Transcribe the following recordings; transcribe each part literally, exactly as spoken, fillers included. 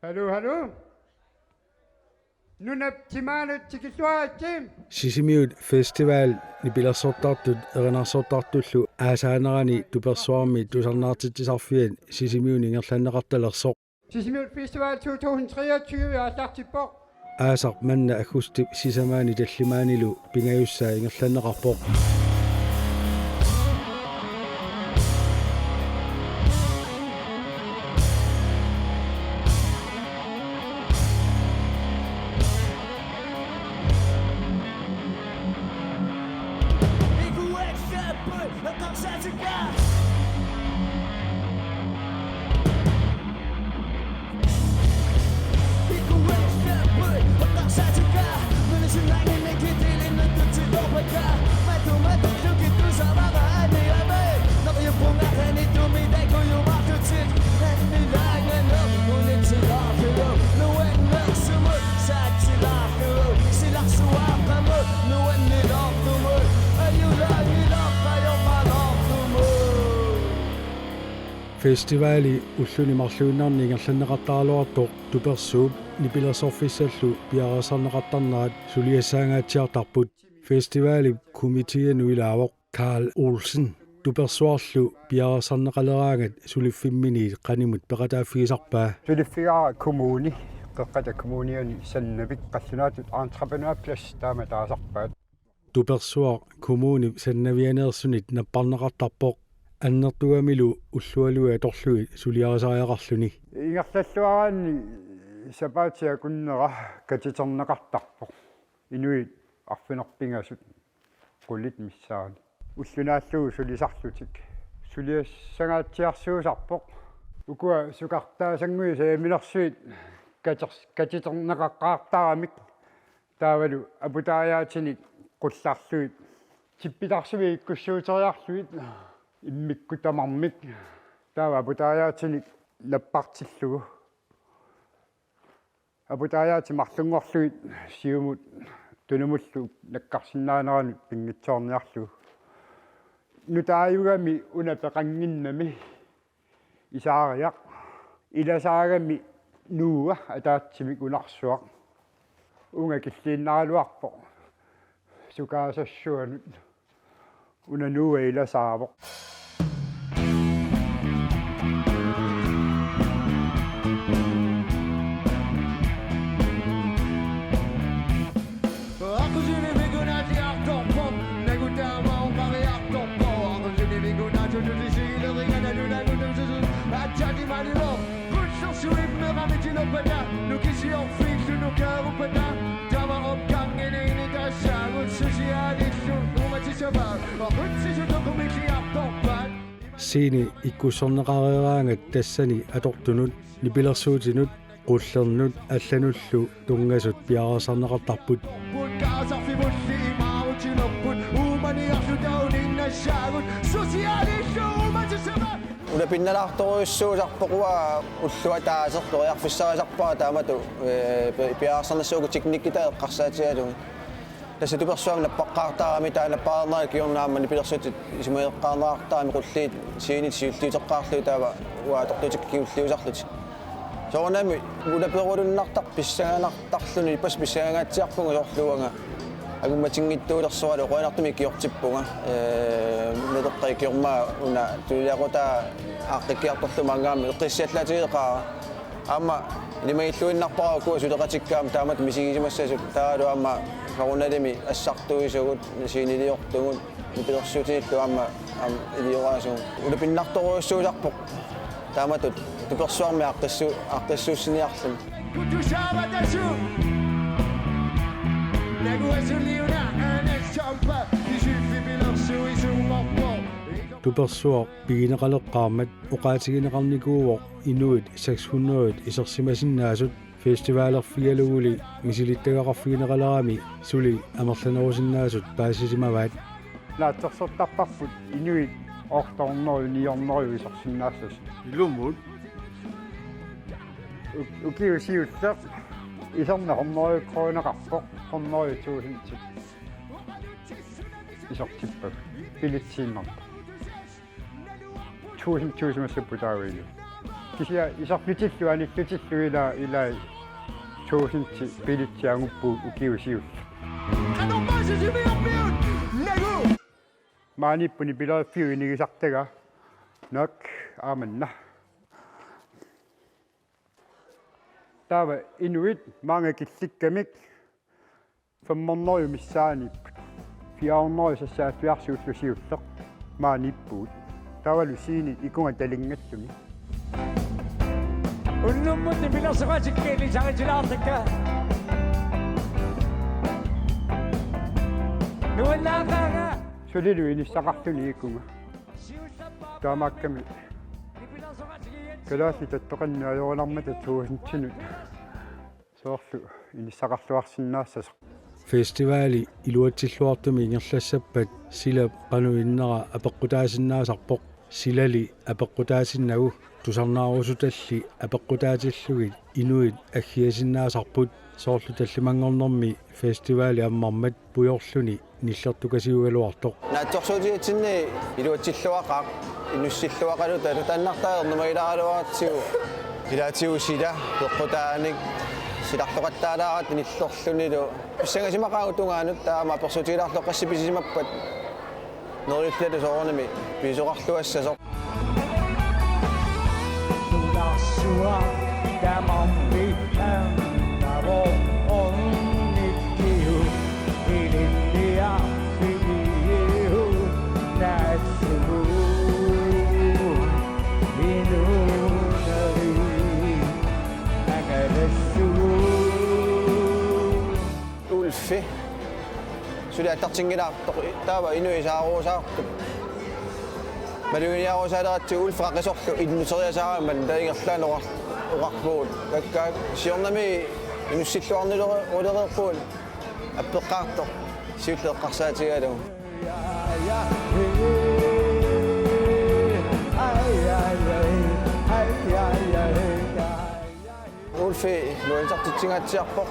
Hallo, hallo. Nunap timaanut tikilluaritsi. Sisimiut Festival nipilersortartut erinarsortartullu aasaanerani tupersuarmi tusarnaartitsisarfiat Sisimiuni ingerlanneqartalersoq. Sisimiut Festival to tusind treogtyve aallartippoq. Aasaq manna aggustip sisamaani tallimaanilu pingajussaa ingerlanneqarpoq. Festivali ulluni marluinnarni ingerlanneqartaraluartoq Tupersuup nipilersorfissallu piareersarneqartarnerat suliassaangaatsiartarput. Festivalip komiteanut ilaavoq Karl Olsen. Tupersuarlu piareersarneqaleraangat suliffimminiit qanimut peqataaffigisarpaa. Suliffigaara kommuni, Qeqqata Kommuniani Sannavik, qallunaatut entreprenørplads taama taasarpaat. Tupersuaq kommunip sannavianeersunit napparneqartarpoq annertugamilu ullualuit atorlugit suliarisariaqarluni. Ingerlalluaraanni sapaatip akunnera katiterneqartarpoq. Inuit arfineq-pingasut qulit missaanni. Ulloq naallugu sulisarlutik. Suliassangaatsiarsuusarpoq. Ukua sukartaasannguit sajaminersuit kater-, katiterneqaqqaartaramik. Taavalu aputaariaatinik qullarlugit. Tippitarsumik ikkussuuteriarlugit. Immikkut tamarmik. Taava aputaariaatinik nappartillugu. Aputaariaatit marlunngorlugit siumut tunumullu nakkarsinnaaneranut pinngitsoorniarlugu. Nutaajugami una peqannginnami isaariaq. Ilasaagami Nuua ataatsimik unarsuaq. Uunga killiinnaraluarpoq sukaasassuanut. Una Nuua ilasaavoq. Scene ikkussorneqareeraangat tassani atortunut, nipilersuutinut, qullernut allanullu tunngasut piareersarneqartarput. Ulapinnalaartorujussuusarpoq uanga ulloq ataaseq periarfissarisarpara taamatut, ee, pi-, piareersarnissaa uku teknikkitaa eqqarsaatigalugit. Tassa tupersuaq nappaqqaartarami taava nappareernerat kingorna aamma nipilersuutit isumageqqaarneqartarami qulliit scenit siulliuteqqaarlugit taava uanga atortuutikka kingulliusarlutik. Soorunami ulaperulunnartarpoq pissanganartarluni ippassaq pissangaangaatsiarpunga soorlu uanga angummatinngitsuulersoralu qujanartumik ikiortippunga. Ee, Naleqqap ikiormaa una tuliaqutaa aaqqikkiartorlunga maanngaanniit eqqissiallaatigeqaara. Aamma ilimagilluinnarpara ukua suleqatikka aamma taamatut misigisimassasut taavalu aamma soorunalimi assartuisugut, sceniliortugut, nipilersuutinillu aamma, aamma ilioraasunga. Ulapinnartorujussuusarpoq taamatut tupersuarmi aaqqissu-, aaqqissuussiniarluni. Tupersuaq pigineqaleqqaarmat oqaatigineqarnikuuvoq inuit seks hundrede isersimasinnaasut. Festivalerfigaluguli misilittagaqarfigineqalerami suli amerlanerusinnaasut paasisimavaat. Naatsorsortarparput inuit otte hundrede, ni hundrede isersinnaassasut. Ilumut. U-, ukiut siulleq iserneq hundrede kroneqarpoq, hundrede tusindit isertippagut. Billetsiinnarpoq. Tusind, tusind massapput taavalu. Kisianni iserlutillu anillutillu ila ila tusind billetsit anguppugut ukiut siulliit. Maaniippoq nipileriffiup inigisartagaa. Naak, aamanna. Taava inuit maanga killikkamik femhundrede missaaniipput. Fire hundrede seksoghalvfjerds ullusiulleq maaniippugut. Taavalu scenit ikunga talinngalluni. Unnummut nipilersoqatikka ilisaritilaartakka. Nuannaaqaanga. Sulilu inissaqarluni ikunga. Taamaakkami kalaallit tattoqanni ajorunarmata tuusintinut soorlu inissaqarluarsinnaassasoq. Festivali iluatsilluartumik ingerlassappat silap qanoq innera apeqqutaasinnaasarpoq. Silali apeqqutaasinnagu tusarnaarusutalli apeqqutaatillugit inuit aggiasinnaasarput, soorlu tallimanngornermi festivali ammarmat pujorluni nillertukasiugaluartoq. Naatsorsuutigatsinni iluatsilluaqaaq, inussilluaqaluta, tannartaa ernumagilaaraluaratsigu. Ilaatigut sila peqqutaanik silarloqattaalaaratta nillerlunilu. Pissangasimaqaagut tungaanut taama apersuutigilaarlugu qassit pisisimappat. Neriullutalu soorunami pisoqarluassasoq. Nunarsuaq tamarmi annavoq ornikkiu ilinniarfigiu naassugu inuuneri angalassugu. Ulfi. Suli attartinngilaartoq taava inuit saaruusaartut. Maluginiarusaaleratsigit Ulfi Qaqisorlu innuteriasaarama taava ingerlaannaq oqar-, oqarpugut. Kakkaak siornami inussilluarnilereerpugut appeqqaartoq siulleq eqqarsaatigalugu. Ulfi nuannisartitsingaatsiarpoq.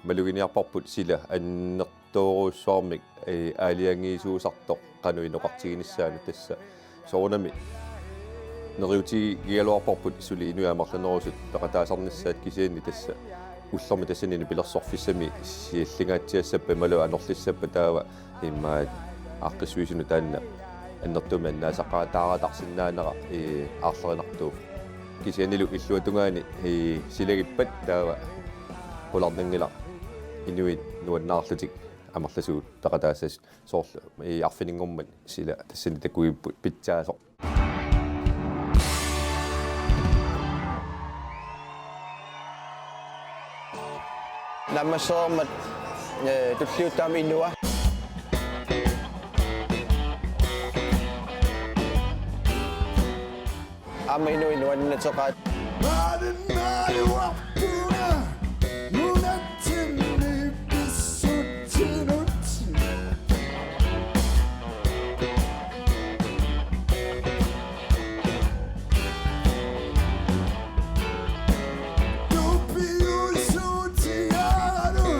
Maluginiarparput sila annertoorujussuarmik, ee, aalajangiisuusartoq qanoq inoqartiginissaanut tassa. Soorunami neriuutigigaluarparput suli inuit amerlanerusut peqataasarnissaat, kisianni tassa ullormi tassani nipilersorfissami siallingaatsiassappat imaluunniit anorlissappat taava immaqa aaqqissuisunut taanna annertuumik annaasaqaataaratarsinnaanera, ee, aarlerinartuuvoq. Kisiannilu illuatungaani, ee, silagippat taava qularnanngilaq inuit nuannaarlutik amerlasuut peqataassasut. Soorlu, ee, arfininngormat sila tassani takugipput pitsaasoq. Naammassereermat, ee, tulliuttup aamma inua. Aamma inuit nuannateqaat. Maaninnaajuarpunga nunatsinni pissutsinut. Tupiusuutigalu.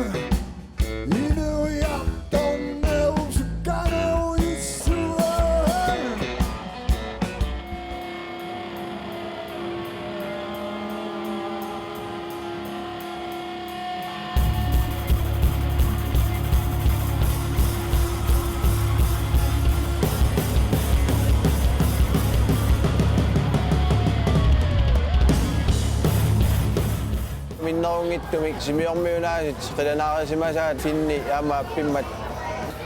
Minnerunngitsumik Simiormiunaasit qilanaarisimasaat finni aamma appimmat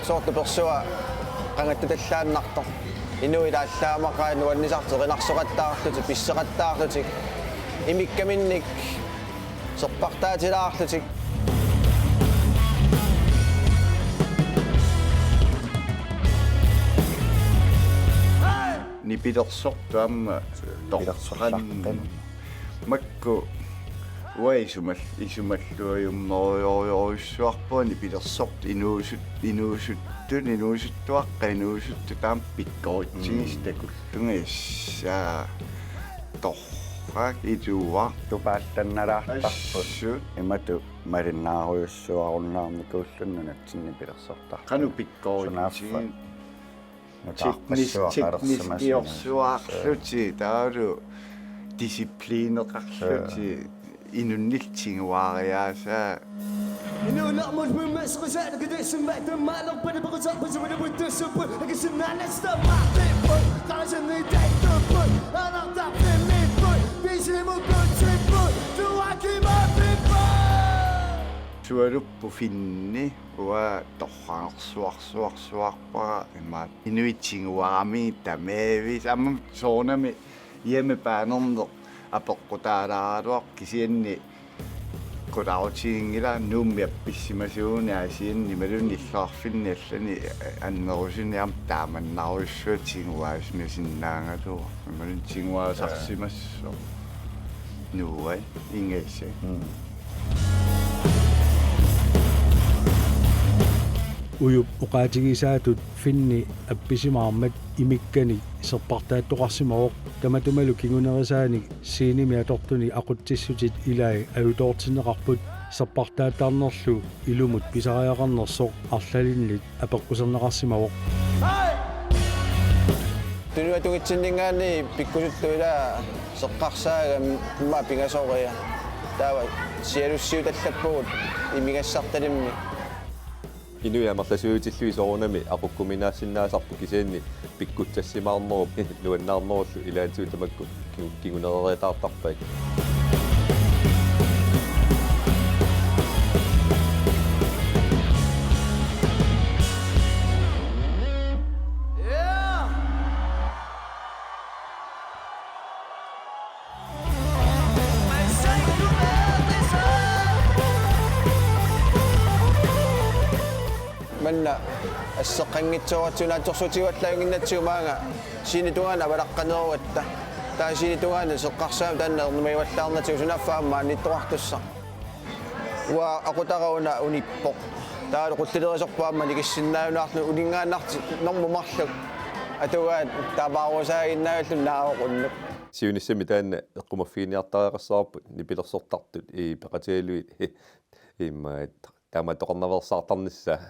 soorlu persuaq qangattutallaannartoq. Inuit aallaammaqaat nuannisartik erinarsoqattaarlutik, pisseqattaarlutik, imikkaminnik serpartaatilaarlutik. Nipilersortoq aamma nipilersortarput. Makku uanga isumal-, isumalluajummerujorujussuarpunga nipilersortut inuusut-, inuusuttut, inuusuttuaqqat inuusuttut taama pikkoritsigis. Mm. Takullunga issaa torrak iluartoq. Tupaallannalaartarput. Assut. Imatut Malinnaarujussuarunnaarnikuulluni nunatsinni nipilersortartut. Qanoq pikkorinti Sunaaffa. teknisk teknisk iorsuarluti taavalu disciplineqarluti inunnillu tiguariaasaa. Sualuppu finni uanga torrarsuarsuarsuarpara imaat inuit tiguaramigit tamaavisa aamma soorunami hjemmebane-rneq apeqqutaalaaraluarpoq kisianni qularutiginngilaq Nuummi appissimasuuguni Aasianni imaluunniit illoqarfinni allani annerusuni aamma taamannarujussuaq tiguaasimasinnaagaluaq imaluunniit tiguaasarsimassaaq. Nuua ingaasi. Ujup oqaatigisaatut finni appisimaarmat imikkanik serpartaattoqarsimavoq tamatumalu kingunerisaanik scenemi atortunik aqutsissutit ilai ajutoortinneqarput serpartaattarnerlu ilumut pisariaqarnersoq arlalinnit apeqquserneqarsimavoq. Tunuatungitsinninngaanniit pikkusuttoq ilaa seqqarsaagami immaqa pingasoriarluni. Taava sialussiutallappugut imigassartalimmik. Inuit amerlasuutillugit soorunami aqukkuminaassinnaasarput kisianni pikkutsassimaarnerup nuannaarnerullu ilaatigut tamakku kingunerereertarpai. Manna asseqqanngitsoorpara naatsorsuutigivallaannginnatsigu maanga scenetungaanut avalaqqanerugatta. Taava scenetungaanut seqqarsaagama taanna ernumagivallaarnagu sunaaffa aamma maaniittoqartussaq. Uanga aqutara una unippoq. Taavalu qullilerisorput aamma nikissinnaajunaarluni uninngaannartoq normut marluk. Atugaat taamaarusaaginnarlugu naavoq unnuk. Siunissami taanna eqqumaffiginiartariaqassavarput nipilersortartut peqatigalugit immaqa taamaattoqarnaveersaartarnissaa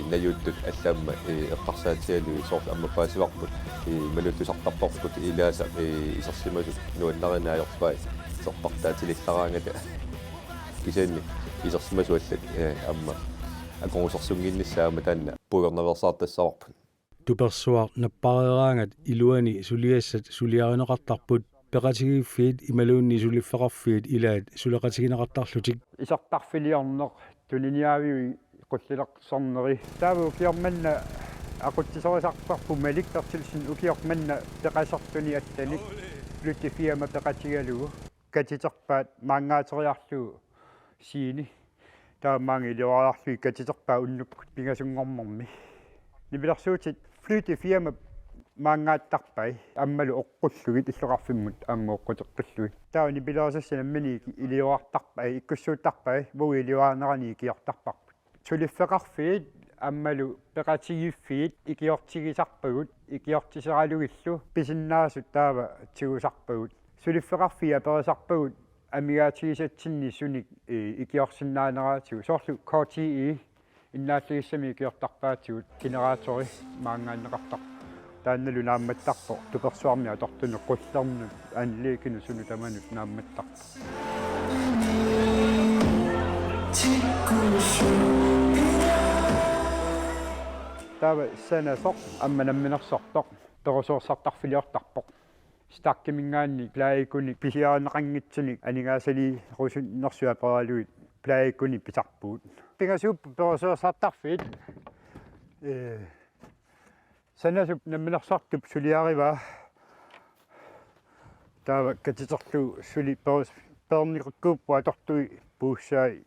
najuuttut allammi eqqarsaatigalugit soorlu ammappaasivarput imaluunniit tusartarparput ilaasa isersimasut nuannarineq ajorpai serpartaatilillaraangata kisianni isersimasut allat aamma akorusersunnginnissaat aamma taanna puigornaveersaartassavarput. Tupersuaq nappareeraangat iluani suliassat suliarineqartarput peqatigiiffiit imaluunniit suliffeqarfiit ilaat suleqatigineqartarlutik. Isertarfiliorneq tuniniaaviuk qullilersorneri. Taava ukioq manna aqutsisorisarparput Malik Berthelsen ukioq manna peqasertuni allanik flyttefirma peqatigalugu. Katiterpaat maangaateriarlugu scene. Taava maanga ilioriarlugit katiterpaat unnukkut pingasunngornermi. Nipilersuutit flyttefirma maangaattarpai aammalu oqqullugit illoqarfimmut aamma oqquteqqillugit. Taava nipilersassat nammineq ilioriartarpai ikkussuuttarpai uagut ilioriarnerani ikiortarparput. Suliffeqarfiit aammalu peqatigiiffiit ikiortigisarpagut ikiortiseralugillu pisinnaasut taava tigusarpagut. Suliffeqarfiit aperisarpagut amigaatigisatsinnik sunik ikiorsinnaaneratigut soorlu K T E innaallagissamik ikiortarpaatigut generatori maangaanneqartarpoq. Taannalu naammattarpoq tupersuarmi atortunut qullernut anlægginut sunut tamanut naammattarpoq. Taava sanasoq aamma namminersortoq perusuersartarfiliortarpoq. Starkiminngaanniit pladeikunik pisiarineqanngitsunik aningaasaliirusunnersuaq aperalugit pladeikunik pisarpugut. Pingasuupput perusuersartarfiit. Ee, sanasup namminersortup suliarivaa. Taava katiterlugu suli perus-, peerneqakkuupput atortui puussai.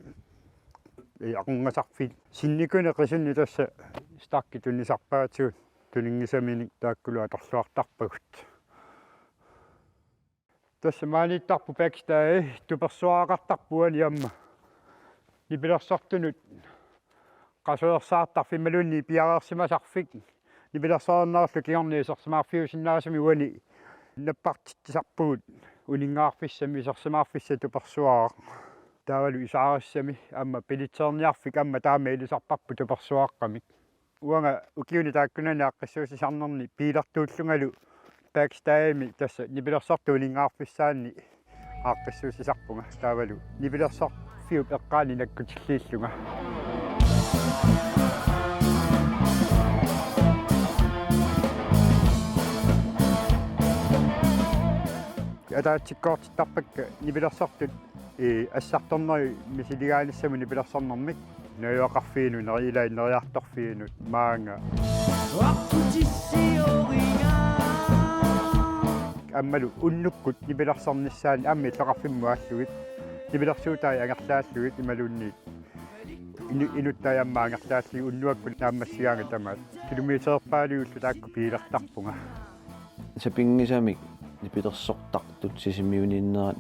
Ee, aqunngasarfiit. Sinnikunik qisunik tassa starki tunisarpaatigut tuninngisaminik taakkulu atorluartarpagut. Tassa maaniittarpoq backstage tupersuaraqartarpoq uani aamma. Nipilersortunut qasuersaartarfik imaluunniit piareersimasarfik. Nipilersornerullu kingorna isersimaarfiusinnaasumik uani nappartitsisarpugut uninngaarfissamik isersimaarfissaq tupersuaraq. Taavalu isaarissami aamma bilitseerniarfik aamma taama ilisarparput tupersuaqqamik. Uanga ukiuni taakkunani aaqqissuussisarnerni biilertuullungalu backstagemi tassa nipilersortup uninngaarfissaanni aaqqissuussisarpunga taavalu nipilersorfiup eqqaani nakkutilliillunga. Ataatsikkoortittarpakka nipilersortut, ii, assartornerit misiligaanissamut nipilersornermik, najugaqarfiinut, neri-, ilai neriartorfiinut, maanga. Aammalu unnukkut nipilersornissaanni aamma illoqarfimmut aallugit, nipilersuutai angerlaallugit imaluunniit inu-, inuttai aamma angerlaallugit unnuakkut naammassigaangat tamaat. Kilometererpaaluillu taakku biilertarpunga. Sapinngisamik nipilersortartut Sisimiuniinnerat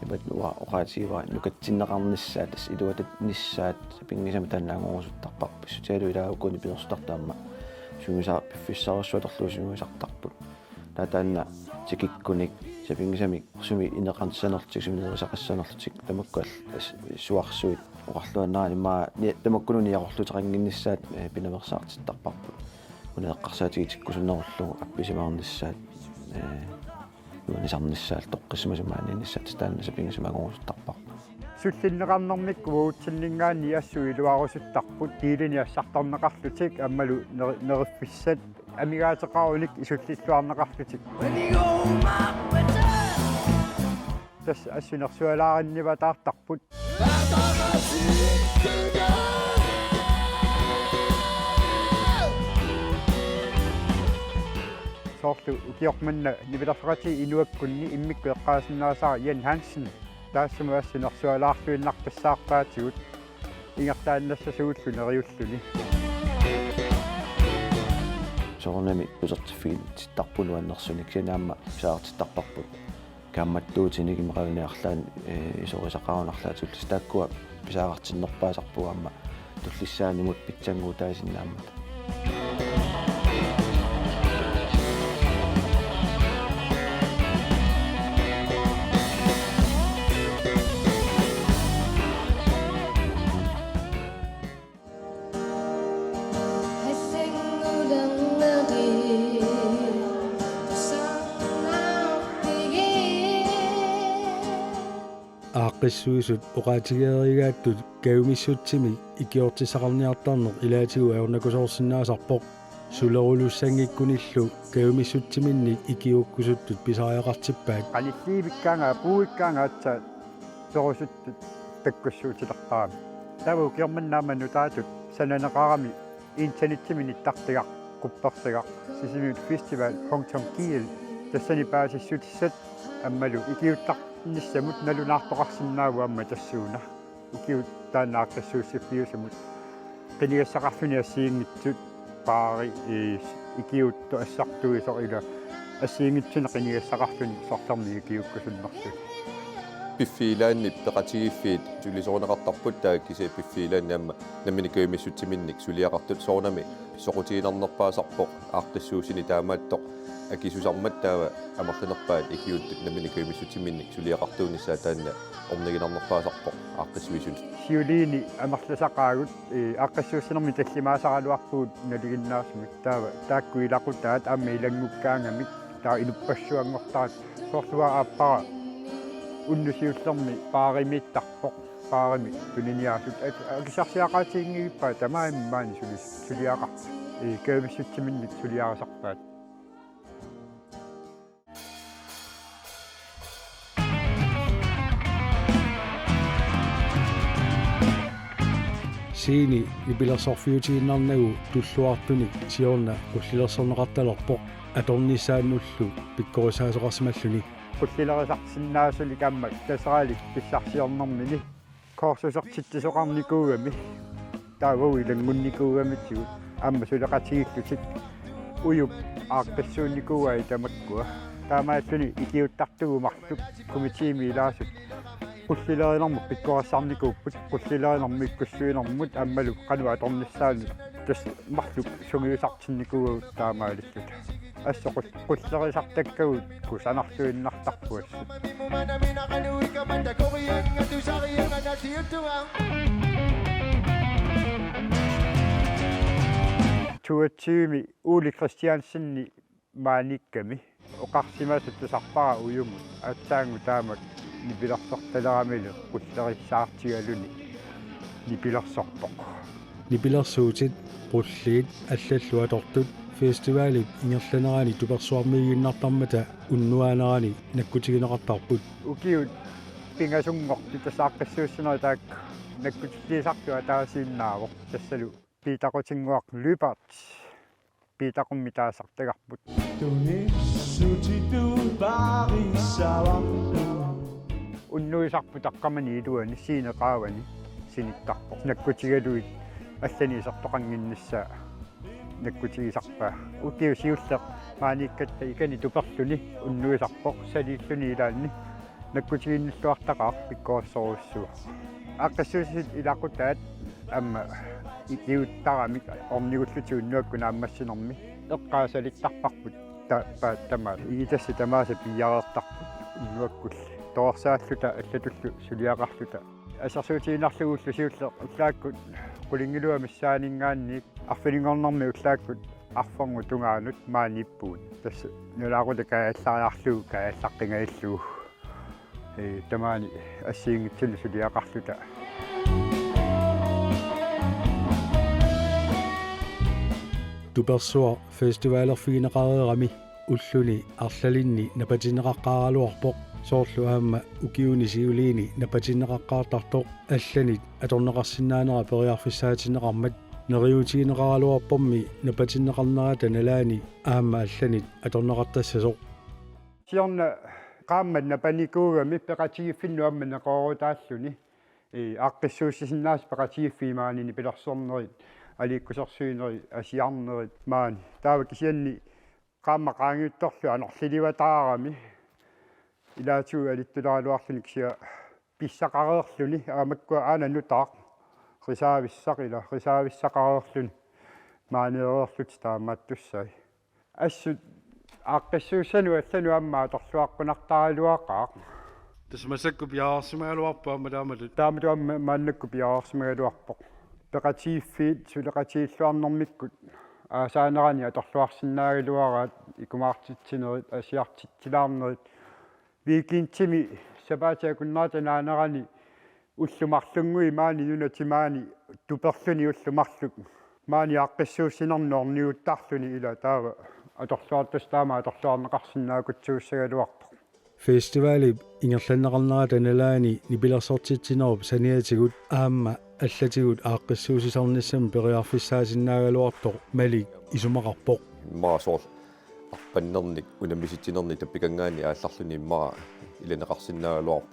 imatut uanga oqaatigivara nukatsinneqarnissaat, tassa iluatannissaat sapinngisamik taanna angorusuttarparput. Pissutigalugu ilaa uku nipilersortartut aamma sungiusa-, piffissarujussuaq atorlugu sungiusartarput. Taava taanna tikikkunik sapinngisamik sumi ineqarnissanerlutik, sumi nerisaqassanerlutik, tamakku al-, as-, suarsuit oqarluinnarani immaqa ni-, tamakkununnga niaqorluteqannginnissaat, eh, pinaveersaartittarparput. Una eqqarsaatigitikkusunnerullugu appisimaarnissaat, eh, nuannisarnissaat, toqqissisimasut maaniinnissaat, taanna sapinngisamik angorusuttarparput. Sullinneqarnermikkut uagutsinninngaanniit assut iluarusuttarput, biilinik assartorneqarlutik aammalu neri-, neriffissat amigaateqarunik isullilluarneqarlutik. Tassa assut nersualaarinnivaataartarput. Soorlu ukioq manna nipilersoqatigiit inuakkunni immikkut eqqaasinnaasara Jan Hansen. Taassuma assut nersualaarluinnartussaarpaatigut ingerlaannassasugullu neriulluni. Soorunami utertiffiginnittarput nuannersunik, kisianni aamma pisariaqartittarparput kaammattuutinik immaqaluunniit arlaannik, eh, isorisaqarunarlaatillugit, tassa taakkua pisariaqartinnerpaasarpagut aamma tullissaanimut pitsannguutaasinnaammata. Aaqqissuisut oqaatigereerigaattut kajumissutsimik ikiortissaqarniartarneq ilaatigut ajornakusoorsinnaasarpoq. Sulerulussanngikkunillu kajumissutsiminnik ikiuukkusuttut pisariaqartippaat. Qanilliivikkaangat, puuikkaangat aatsaat perusuttut takkussuutilertarami. Taava ukioq manna aamma nutaatut sananeqarami internetsimi nittartagaq quppersagaq sisimiutfestival punktum gl, tassani paasissutissat aammalu ikiuuttarnissamut nalunaartoqarsinnaavoq aamma tassuuna. Ukiut taanna aaqqissuussiffiusumut qinigassaqarluni assigiinngitsut paari, ii, ikiuuttoq assartuisoq ila assigiinngitsunik qinigassaqarluni sorlermik ikiuukkusunnerluni. Piffiit ilaanni peqatigiiffiit sulisorineqartarput, taava kisianni piffiit ilaanni aamma nammineq kajumissutsiminnik suliaqartut, soorunami soqutiginarnerpaasarpoq aaqqissuussineq taamaattoq akisusarmat taava amerlanerpaat ikiuuttut nammineq kajumissutsiminnik suliaqartuunissaat, taanna orniginarnerpaasarpoq aaqqissuisunut. Siuliini amerlasaqaagut, ii, aaqqissuussinermi tallimaasaraluarpugut nalinginnaasumik, taava taakku ilaqutaat aamma ilanngukkaangamik taava inuppassuanngortaat, soorlu uanga aappara unnuk siullermi paarimiittarpoq, paarimi tuniniaasut ak-, akissarsiaqaatiginngilluinnarpaat, tamarmik maani suli-, suliaqartut, ii, kajumissutsiminnik suliarisarpaat. Siini nipilersorfiutiinnarnagu tulluartunik siorna qullilersorneqartalerpoq atornissaannullu pikkorissaasoqarsimalluni. Qullilerisarsinnaasunik aamma Taseralik pissarsiornermini kursusertitsisoqarnikuugami, taava ilanngunnikuugamitigut aamma suleqatigiillutik ujup aaqqissuunnikuuai tamakkua. Taamaalluni ikiuuttartugut marluk komiteemi ilaasut qullilerinermut pikkorissarnikuupput, qullilerinermut ikkussuinermut aammalu qanoq atornissaanut, tassa marluk sungiusartinnikuuagut taamaalilluta. Assut qul-, qullerisartakkagut kusanarluinnartarput assut. Toogtyve Ole Christiansen maaniikkami oqarsimasutut tusarpara ujumut aatsaannguaq taama nipilersortaleramilu qullerissaartigaluni nipilersorpoq. Nipilersuutit, qulliit allallu atortut festivalip ingerlanerani tupersuarmiiginnartarmata unnuaanerani nakkutigineqartarput. Ukiut pingasunngortut tassa aaqqissuussinerit taakku nakkutilliisartut ataasiinnaavoq tassalu Piitaqutinnguaq Lyberth Piitaqummi taasartagarput. Tunissutitut paarissavaa. Unnuisarput taqqamani iluani sceneqaavani sinittarpoq. Nakkutigalugit allanik isertoqannginnissaa nakkutigisarpaa. Ukiut siulleq maaniikkatta ikani tuperluni unnuisarpoq saliilluni ilaanni. Nakkutiginnilluartaqaaq pikkorissorujussuaq. Aaqqissuussinerit ilaqutaat aamma ikiuttaramik ornigullutik unnuakkut naammassinermi. Eqqaat salittarparput ta-, pa-, tamaat. Igitassat tamaasa piiareertarput unnuakkulli. Torersaalluta allatullu suliaqarluta. Assersuutigiinnarlugu ulloq siulleq ullaakkut qulingiluat missaaninngaanniit arfininngornermi ullaakkut arfernut tungaanut maaniippugut. Tassa nunaqutaq kaajallariarlugu kaajallaqqingajallugu. Ee, tamaani assigiinngitsunik suliaqarluta. Tupersuaq festivalerfigineqareerami ulluni arlalinni napatinneqaqqaaraluarpoq, soorlu aamma ukiuni siuliini napatinneqaqqaartartoq allanit atorneqarsinnaanera periarfissaatinneqarmat. Neriuutigineqaraluarpormi napatinneqarnerata nalaani aamma allanit atorneqartassasoq. Siorna qaammat napanikuugami peqatigiiffinnut aamma neqeroorutaalluni. Ee, aaqqissuussisinnaasut peqatigiiffiit maani nipilersornerit, aliikkusersuinerit, asiarnerit maani. Taava kisianni qaammat qaangiuttorlu anorliliuataarami. Ilaatigut alittuleraluarluni kisianni pissaqareerluni aamma makkua aana nutaaq. Risaavissaq ila, risaavissaqareerluni. Maaniereerlutik taamaattussai. Assut aaqqissuussanut allanut aamma atorluaqqunartaraluaqaaq. Tassa massakkut piareersimagaluarpoq aamma taamatut. Taamatut aamma maannakkut piareersimagaluarpoq. Peqatigiiffiit suleqatigiilluarnermikkut aasaanerani atorluarsinnaagaluaraat ikumaartitsinerit, asiartitsilaarnerit. Weekendimi sapaatip akunnerata naanerani ullut marlunnguit maani nunatta maani tuperluni ullut marluk maani aaqqissuussinerni orniguttarluni ila taava atorluartut taama atorluarneqarsinnaakutsuussagaluarpoq. Festivalip ingerlanneqarnerata nalaani nipilersortitsinerup saniatigut aamma allatigut aaqqissuussisarnissamut periarfissaasinnaagaluartoq Malik isumaqarpoq. Immaqa soorlu arpannernik unammisitsinernik tappikanngaanniit aallarluni immaqa ilaneqarsinnaagaluarput.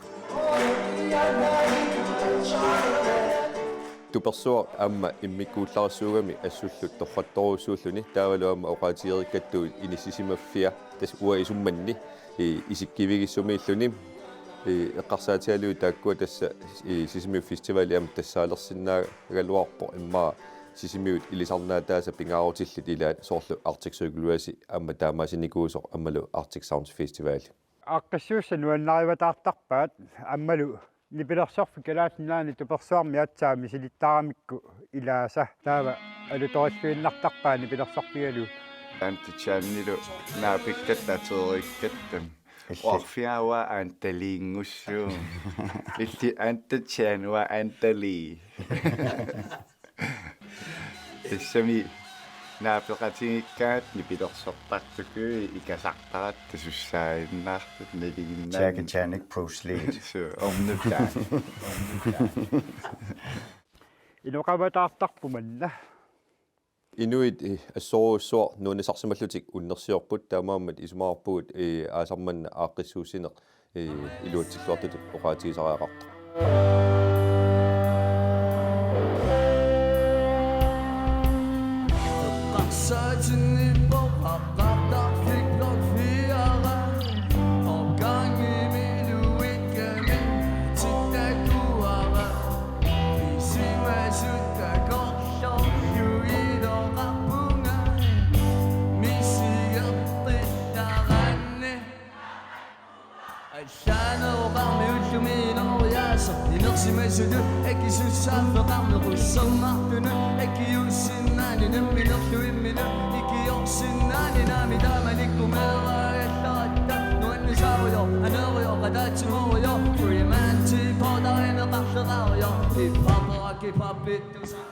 Tupersuaq aamma immikkuullarissuugami assullu torrattorujussuulluni taavalu aamma oqaatigereerakku inissisimaffia tassa uanga isummanni, ee, isikkivigissumiilluni, ee, eqqarsaatigalugit taakkua tassa, ee, Sisimiut Festivali aamma tassaalersinnaagaluarpoq immaqa Sisimiut ilisarnaataasa pingaarutillit ilaat soorlu Arctic Circle Race aamma taamaasinikuusoq aammalu Arctic Sounds Festival. Aaqqissuussat nuannarivataartarpaat aammalu nipilersorfik Kalaallit Nunaanni tupersuarmi aatsaat misilittaramikku ilaasa taava alutorilluinnartarpaat nipilersorfigalugu. Antatsaanilu naapikkatta atereikkatta. Illit. Orfiaua antaliingussuu. Illit antatsaanua antali. Tassami naapeqatigiikkaat nipilersortartukuit ikasartaratta sussaaginnartut nalinginnaanni. Jackie Chanik Bruce Lee. Suu, ornutaa. Ornutaa. Inoqavataartarput manna. Inuit, eh, assorujussuaq nuannisarsimallutik unnersiorput taamaammat isumaqarpugut, eh, aasaq manna aaqqissuussineq, eh, iluatsilluartutut oqaatigisariaqartoq. Allaanerup qarmi ullumi inooriaaseq inersimasutut akisussaaffeqarneq ussermartunut akiuussinnaani namminerlu imminut ikiorsinnaani naamik taamanikkut meeraagallaratta nuannisaarujoq aneerujoq qataatsimorujoq Fremantle poortarineqarleqaarujoq hip-hopera hip-hopittusaa